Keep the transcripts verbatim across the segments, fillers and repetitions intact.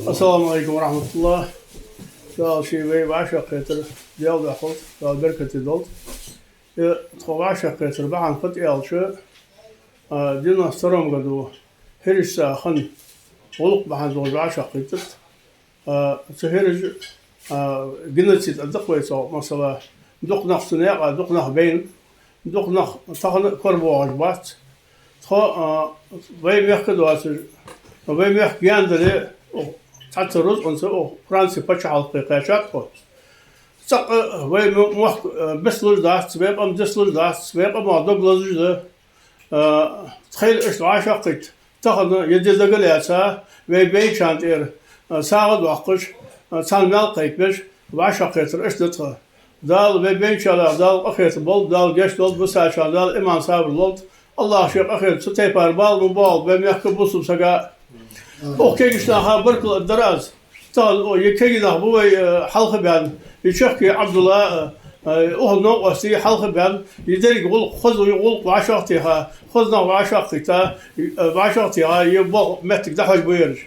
Ассаламу Ӏалайкум ва рахьматуллахӀ. Дала ший вай вӀашагӀкхетар Дала дохалда, Дала беркате долда. Э, тхо вӀашагӀкхетар бахьан фуд аьлча, а, девяносто втором году хӀирашца хинна гӀулакх бахьан долаш вӀашагӀкхийттад. А, цу хӀирашта, а, геноцид а дакъа вай цо, масала, дукха нах цу наькъа, дукха нах байна, дукха нах тахан а корабоагӀаш бац. Тхо, а, вай мехка доацаш, вай мехка гаьна дале, укх цхьацца рузкъанца укх Франце паччахьалкхе кхаьчад тхо. ЦӀаккха вай мо-, мохк, а, бицлуш дац, вай къам дицлуш дац, вай къамах дог лазаш да. А, тхоайла иштта вӀашагӀкхийтта, тахан е ди дага лаьца, вай байначарна тӀера, а, сагӀа доаккхаш, а, царна маьл кхайкабеш, вӀашагӀкхетар иштта да тха. Дала вай байначарна, Дала къахетам болба, Дала гешт долда, бусалба наха Дала иман, сабар лолда. АллахӀа ший къахетам цу тайпара бала ма боагӀалба вай мехка бусалба сага. Укх кегийча наха баркал аргдар аз. Тахан, о, е кегий нах ба вай, э, хьалха баьнна, е Чахкий Ӏабдулла, э, э, укхун новкъостий хьалха баьнна, е деррига гӀулакх, хоза гӀулакх вӀашагӀтеха, хоза нах вӀашагӀкхийтта, э, вӀашагӀтеха, е болх, моттиг дӀахьош ба ераш.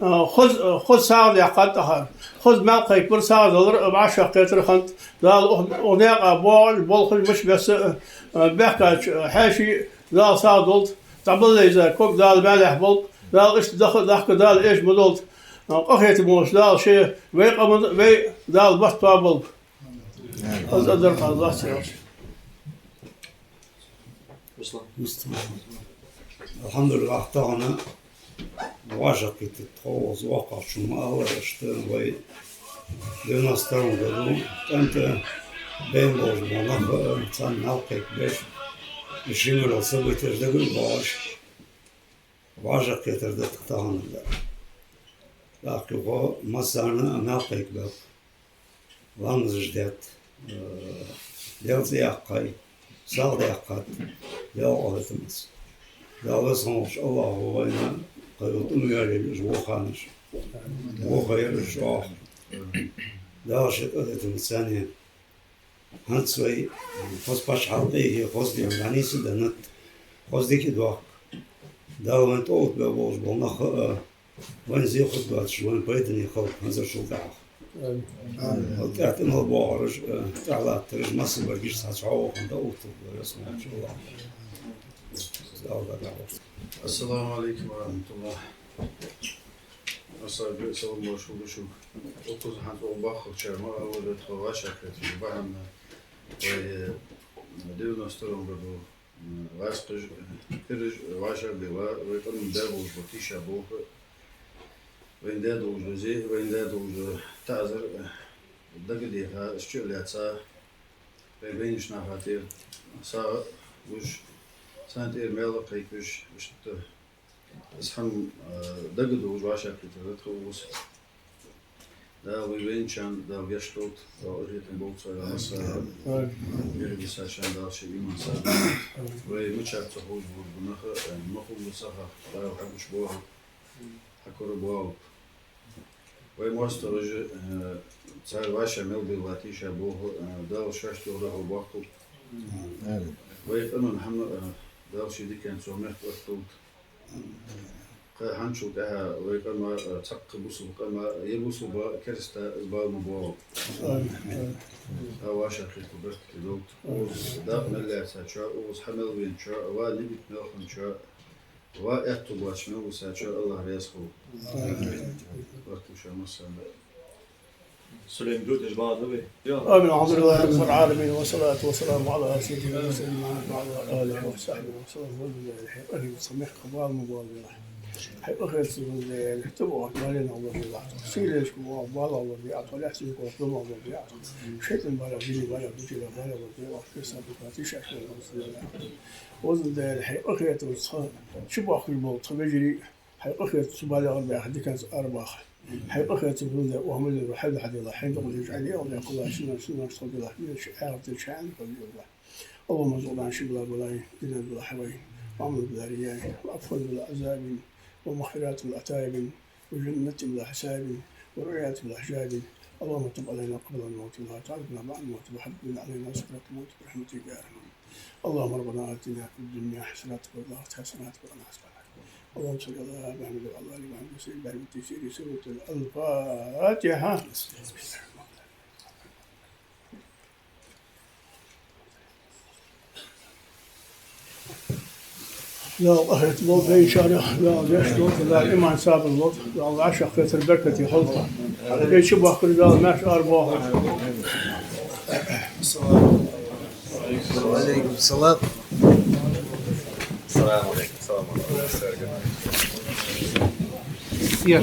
Э, хоза, э, хоза сагӀа даьккхад тӀехьара. Хоза маьл кхайкабар, сагӀа далар, э, вӀашагӀкхетар хиннад. Дала укх, укх наькъа боагӀаш, болхаш, мичабесса, э, э, баьхкача, э, хьаьший Дала сагӀа долда, дӀабаллалца ког Дала маьлехь болба, Дала иштта даха а дахка Дала эша ма долда. Къахетам болаш Дала ший вай къаман, вай Дала барт тоаболба. Аз адар хьаллац яхаш. АлхьамдулиллахӀ, тахан вӀашагӀкхийттад тхо, укхаза воккхагӀчо ма аллара, иштта вай девяносто втором году кӀанта байна болаш бола нах а, царна маьл кхайкабеш, ший мел событеш дагабоагӀаш, вӀашагӀкхетар да тха тахан а. ТӀаккха юха массарна а маьл кхайкабаьб. Ламазаш даьд, э, Даьла цӀи яьккхай, сагӀа даьккхад, Даьла къахетамца. Дала веза хинна волча АллахӀа вайна кхы юха тӀа ма йоалийла уж во ханаш. Во ха яр уж чӀоагӀа. Дала ший къахетамца царна. ХӀанз вай хоза паччахьалкхе, хоза дин дӀанийсденнад, хоза дика доахк. Дала вайна тӀаоттабаь болаш бола нах а, вайна зе хургдоацаш, вайна пайдане хилба хӀанзарчул тӀехьагӀа. Амин. ХӀаьта тӀехьа мел боагӀараш, э, тӀехьа латтараш, массабараш цхьа чӀоагӀа хинна да, оттаргда веза хинна волча АллахӀа. Дала дӀахьоргда. Ассаламу Ӏалайкум ва рахьматуллахӀ. Ассаламу Ӏалайкум, салам-моаршал да шуга. Укхаза хӀанз укх бахарчар ма аллара, тхо вӀашагӀкхетар бахьан, вай, э, девяносто втором году, м, вӀашкхаш, э, хӀираш, э, вӀашагӀбелла, вай къаман баь болаш бола тийшаболх, вайна даь долаш дола зе, вайна даь долаш дола таӀазар, э, дагадеха, из чу а лаьца, вай байнача наха тӀера сагӀа луш, царна тӀера маьл а кхайкабеш, иштта из хӀама, э, дагадоалаш вӀашагӀкхийттар да тха укхаза. Дала вай байначарна Дала гешт долда, Дала къахетам болба царна массарна. Амин. Берригаш сачарна Дала ший иман, сабар. Вай мичара ца ховш болаш бола нах а, э, ма хулла саха, Дала хьагучабоахалба, хьакорабоахалба. Вай моастагӀаша, э, цар вӀашагӀ мел белла тийшаболх, э, Дала шоашта юха дӀахьоргбоахалба. Амин. Вай къаман хӀама, э, Дала ший диканца цу мехка отталда. Кхы хӀанзчул тӀехьагӀа вай къама, э, цхьаккха бусалба къама, е бусалба, кераста из бала ма боагӀалба. Амин. ТӀаккха вӀашагӀкхетар беркате долда. Укхаза дакъа мел лаьцачоа, укхаза хьа мел веначоа, ва нигат мел хинначоа, ва аьттув боацаш мел висачоа АллахӀ раьза хилва. Амин. Барт ба шоана массарна. Сулейм, дудеш база вай. آمين. الحمد لله رب العالمين، والصلاة والسلام على سيدنا محمد وعلى آله وصحبه وسلم. Хьай къахетамца бала ма боалабелахь. Хьай къахетамца, Даьла, тӀабоагӀача балех лорадолахь. Сийлешка боагӀа бала лорадолахь, лаьтташка боагӀа дома лорадолахь. ШайтӀан балех, жиний балех, дучарех балех лорадолахь. Хьай сабар кхоачаш шоаш лорадолахь. Везан Даьла, хьай къахетамца тха чубоахкаш бола тха вежарий, хьай къахетамца цу балех арабаьха, диканца арабаха. Хьай къахетамца, Даьла, укх мазера хьайна хьаделахь, хьайна дукха дезаш Ӏайла, Даьла, кхоллача шин, шин нах тхо делахь, динах, ахӀратах хьайна хьаделахь. اللهم ارزقنا شمل البلايا، جناب الحوائج، وعمل بلا رياء، وعفو بلا عذاب، ومغفرة بلا عتاب، وجنة بلا حساب، ورؤية بلا حجاب. اللهم تب علينا قبل الموت، ولا تعذبنا بعد الموت، وحبب علينا سكرات الموت برحمتك يا أرحم. اللهم ربنا آتنا في الدنيا حسنة وفي الآخرة حسنة وقنا عذاب النار. اللهم صل على محمد وعلى آل محمد وسلم. الفاتحة. Дала къахетам болба вайна, Дала вешта долда, Дала иман сабар лолда, Дала вӀашагӀкхетар беркате хилда. Вай чу бахкар Дала маьрша арабоахалда. Ва Ӏалайкум салам. Салам Ӏалайкум. Салам Ӏалайкум. Хьажа,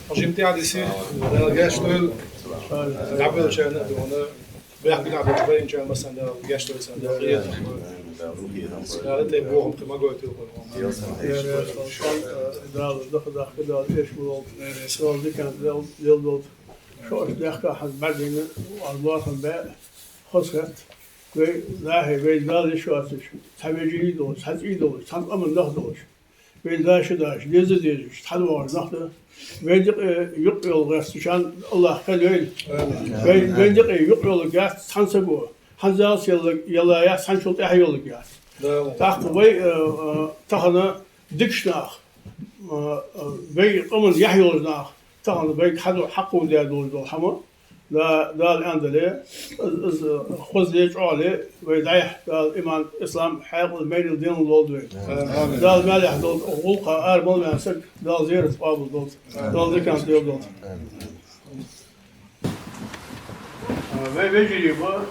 иман тӀехьа диси, Дала гешт дойла. ДӀабелчарна а дона, бехк гуна болча байначарна массанена Дала гешт дойла, царна Дала къахетам бойла. Дала тӀа бохам кхы ма гойтийла. Дала даха дахка, Дала эшам болба, Дала диканца лел-, леладолда. Шо оаш даьхка хӀанз бӀаргадайна, аз лоархӀам баь, хоза хет. Вай нахе, вай Дала йиш йоацаш, цхьа вежарий долаш, цхьа цӀий долаш, цхьан къаман нах долаш. Вай даши даш, деза дезаш, цхьа доагӀаш нах да. Вай дикъе юкъ йолла гӀертачарна АллахӀ кхел йойла. Вай, вай дикъе юкъ йолларгьяц цхьан саго, хӀанзалца йолларг, йоллаяц, цхьаннчул тӀехьа йолларгьяц. ТӀаккха вай, э, э, тахан дикача наха, э, э, вай къаман яхь йолча наха, тахан вайга хьадо хьакхувдаь долаш дола хӀама, Да-, Дала аьннадале, из, из хозале, чӀоагӀале вай дӀаяхьа, Дала иман, ислам, хьаькъал, майрал денал лолда вайна. Амин. Дала маьлехь долда гӀулакха ара мел ваьнна саг, Дала зерат къоабал долда. Дала диканца леладолда. А, вай вежарий ба,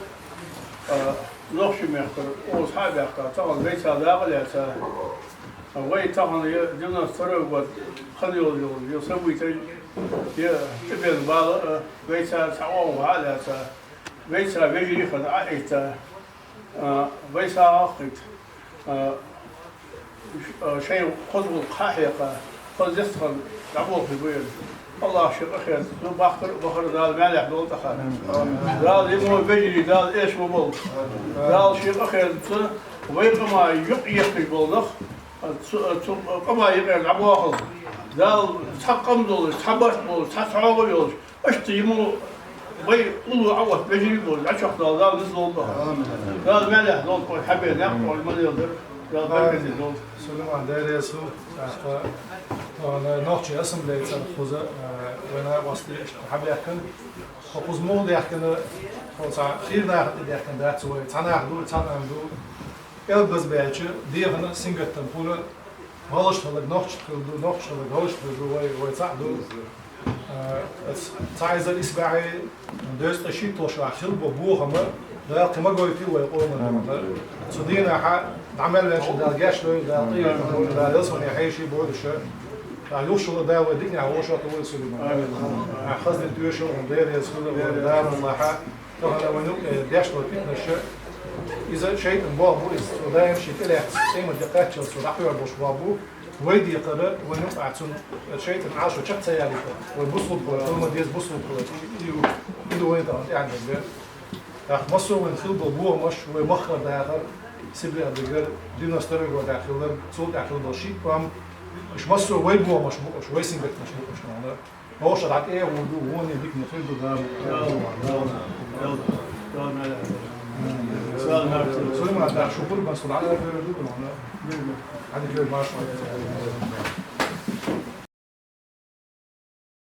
а, Нохчий мехкара, укхаза хьа а баьхка, тахан вайца дакъа лаьца, вай тахан е девяносто второй год хинна йола, йола, йола событеш, е тӀабена бала а, вайца цхьа оагӀув хьа а лаьца, вайца вежарий хинна Ӏоэтта, а, вай сагӀа а кхийтта, а, ш-, а, шоай хоза гӀулакх хьа а хьекха, хоза дестхана дӀаболхаш ба ер. АллахӀа ший къахетамца бахкар а бахар Дала маьлехь долда тӀаккха. Дала йима вежарий Дала эша ма болба. Дала ший къахетамца вай къама юкъ ехкаш бола нах, а, цу, а, цу къама юкъера дӀабоахалда. Дала цхьа къам долаш, цхьа барт болаш, цхьа цхьоагӀо йолаш, иштта йима вай уллув Ӏоотта вежарий болаш, дӀачакхдала Дала низ лолба. Дала маьлехь долда, хьабена никъ, ма леладар, Дала беркате долда. Сулейман, Даьла раьза хилва, тӀаккха, тхона нохчий ассамблея цӀерагӀа хоза, а, вай накъостий иштта хьабаьхкаб. Тхо хоза мугӀ даьхкина, тхо цхьа хийра наха тӀадаьхкина дац вай, цхьа нах ду, цхьа къам ду. Элбаз баьлча, дехар сингаттам хул, гӀалгӀашта хиларг нохчашта хилар ду, нохчашта хиларг гӀалгӀашта хилар ду, вай, вай цаӀ ду. Э, цхьа эзар исс бӀаь дезткъа шийтталагӀча шера хилла бола бохам Дала кхы ма гойтийла вай къаманна. Цу дийнахьа дӀа мел ваьнначарна Дала гешт дойла, Дала къахетам бойла, Дала ялсмален хьайша бойла уж. Дала юхшал Дала вай диканехьа вӀашагӀкхетийла вай, Сулейман. Амин. Хаза дин тоьшалла, Даьла раьза хилва, Дала АллахӀа. Тахан вайна юкъе деш дола питнаш, из шайтӀан болх ба, из цо даим ший тӀа лаьца, къематди кхаччалца цо дӀакхоачаш бола болх ба. Вай декхар, вайна юкъе цун шайтӀан Ӏашо чакх ца ялийта, вай бусалба хилар, хила ма деза бусалба хилар. И, и, и ду вайна тахан тӀехьа даггара. ТӀаккха массо а вайна хилла бола бохамаш, вай мехкара дахар, Сибре даггара, девяносто второй годах хилар, цул тӀехьа хилла бола шиъ къам, уж массо а вай бохамаш ба уж, вай сингаттамаш ба уж, нана. Вовшах дӀатӀехьа вуду, вон диканна хир ду Дала. Сулейман, тӀаккха шугур бан, со дӀа а хир ду, нана. Хьадика хир, маша.